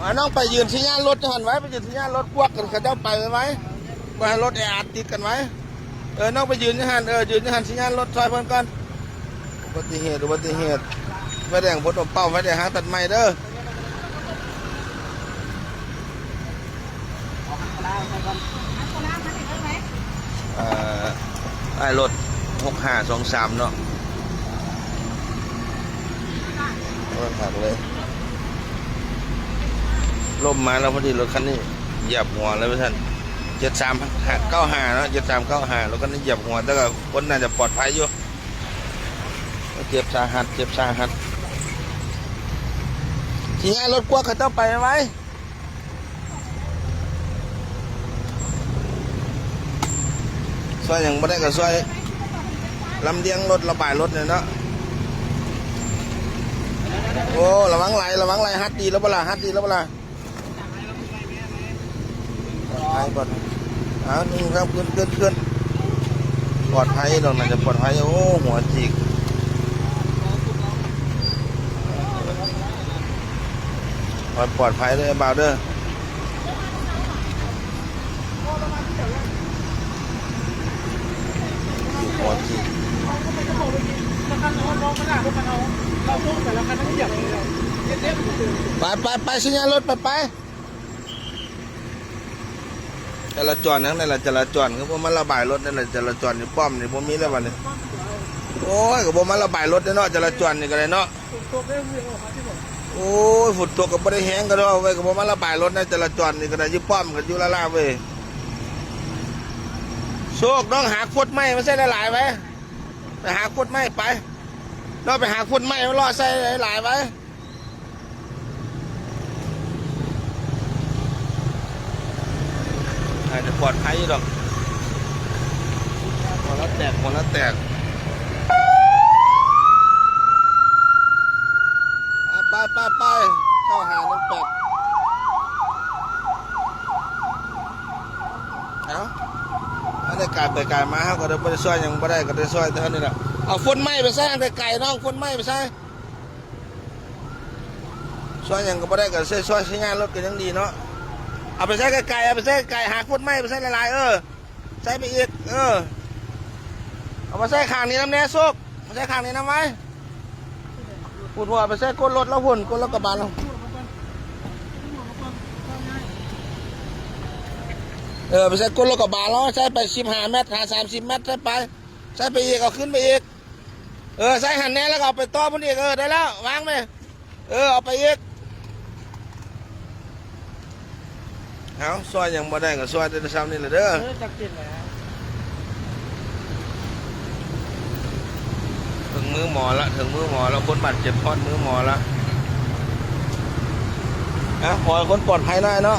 ມາ ນ້ອງໄປຢືນສັນຍານລົດຢູ່ຫັ້ນໄວ້ ໄປຢືນສັນຍານລົດ ກວກກັນ ເຂົາເຈົ້າໄປໄວໆ ບໍ່ໃຫ້ລົດແອອັດຕິດກັນໄວ້. ເອີ ນ້ອງໄປຢືນຢູ່ຫັ້ນ ເອີ ຢືນຢູ່ຫັ້ນ ສັນຍານລົດ ຊ່ອຍເພິ່ນກ່ອນ. ອຸບັດຕິເຫດ ອຸບັດຕິເຫດ ໄຟແດງພົດອມເປົ້າ ໄຟແດງທາງຕັດໃໝ່ເດີ. ເອີ ອ້າຍລົດ ຫົກຫ້າສອງສາມ ເນາະ. ໂອ້ຍ ຄັກເລີຍ ລົ້ມມາແລ້ວ ພໍດີລົດຄັນນີ້ຢຽບຫົວເລີຍວ່າຊັ້ນ. ເຈັດສາມເກົ້າຫ້າ ເນາະ ເຈັດສາມເກົ້າຫ້າ ລົດຄັນນີ້ຢຽບຫົວ ແຕ່ກໍຄົນໜ້າຈະປອດໄພຢູ່. ເຈັບສາຫັດ ເຈັບສາຫັດ. ຊິຍ້າຍລົດກວກເຂົາເຈົ້າໄປໄວໆ. ຊ່ວຍຫຍັງບໍ່ໄດ້ກໍຊ່ວຍລຳລຽງລົດ ລະບາຍລົດແດ່ເນາະ. ໂອ້ ລະວັງໄຫຼ ລະວັງໄຫຼ. ຮັດດີແລ້ວບໍ່ລະ? ຮັດດີແລ້ວບໍ່ລະ? ປອດໄພ ປອດໄພ. ເອົາ ໜຶ່ງ ສອງ ຂຶ້ນ ຂຶ້ນ ຂຶ້ນ. ປອດໄພດອກ ໜ້າຈະປອດໄພ. ໂອ້ ຫົວຈີກ. ຂໍໃຫ້ປອດໄພເດີ ບ່າວເດີ. ໄປ ໄປ ໄປ ສັນຍານລົດ ໄປ ໄປ. ຈະລາຈອນທາງໃດລະ ຈະລາຈອນ ຄືບໍ່ມາລະບາຍລົດແດ່ລະ ຈະລາຈອນຢູ່ປ້ອມນີ້ ບໍ່ມີແລ້ວບັດນີ້. ໂອ້ຍ ກໍບໍ່ມາລະບາຍລົດແດ່ເນາະ ຈະລາຈອນນີ້ກໍໄດ້ເນາະ. ໂອ້ຍ ຝົນຕົກກໍບໍ່ໄດ້ແຮງກໍດອກເວີຍ ກໍບໍ່ມາລະບາຍລົດນະ ຈະລາຈອນນີ້ກໍໄດ້ ຢູ່ປ້ອມກໍຢູ່ລ້າໆເວີຍ. ໂຊກ ນ້ອງຫາຂວດໄມ້ມາໃສ່ຫຼາຍໆໄວ້ ໄປຫາຂວດໄມ້ໄປ ນ້ອງໄປຫາຂວດໄມ້ມາເລາະໃສ່ຫຼາຍໆໄວ້. ໜ້າຈະປອດໄພຢູ່ດອກ. ຫົວລະແຕກ ຫົວລະແຕກ. ໄປ ໄປ ໄປ ເກົ້າຫ້າໜຶ່ງແປດ. ເອົາ ອັນນີ້ກາຍໄປກາຍມາ ເຮົາກໍໄດ້ ບໍ່ໄດ້ຊ່ວຍຫຍັງບໍ່ໄດ້ ກໍໄດ້ຊ່ວຍແຕ່ອັນນີ້ລະ. ເອົາຂວດໄມ້ໄປໃສ່ທາງໄກໆ ນ້ອງ ຂວດໄມ້ໄປໃສ່. ຊ່ວຍຫຍັງກໍບໍ່ໄດ້ ກໍຊ່ວຍ ຊ່ວຍໃຊ້ງານລົດກໍຍັງດີເນາະ. ເອົາໄປໃສ່ໄກໆ ເອົາໄປໃສ່ໄກໆ ຫາຂວດໄມ້ໄປໃສ່ຫຼາຍໆ ເອີ ໃສ່ໄປອີກ ເອີ ເອົາມາໃສ່ຂ້າງນີ້ນຳແດ່ ໂຊກ ມາໃສ່ຂ້າງນີ້ນຳໄວ້. ພຸ້ນ ເອົາໄປໃສ່ກົ້ນລົດລາວພຸ້ນ ກົ້ນລົດກະບະລາວ ເອີ ໄປໃສ່ກົ້ນລົດກະບະລາວ ໃສ່ໄປສິບຫ້າແມັດ ຫາສາມສິບແມັດ ໃສ່ໄປ ໃສ່ໄປອີກ ເອົາຂຶ້ນໄປອີກ. ເອີ ໃສ່ຫັ້ນແດ່ ແລ້ວກໍເອົາໄປຕໍ່ພຸ້ນອີກ. ເອີ ໄດ້ແລ້ວ ວາງໄປ. ເອີ ເອົາໄປອີກ. ເອົາ ຊ່ວຍຫຍັງບໍ່ໄດ້ກໍຊ່ວຍແຕ່ຊ່ຳນີ້ລະເດີ. ເອີ ຈັກເປັນແລ້ວ ເຖິງມືໝໍລະ ເຖິງມືໝໍລະ ຄົນບາດເຈັບຮອດມືໝໍລະ. ເອົາ ຂໍໃຫ້ຄົນປອດໄພໜ້ອຍເນາະ.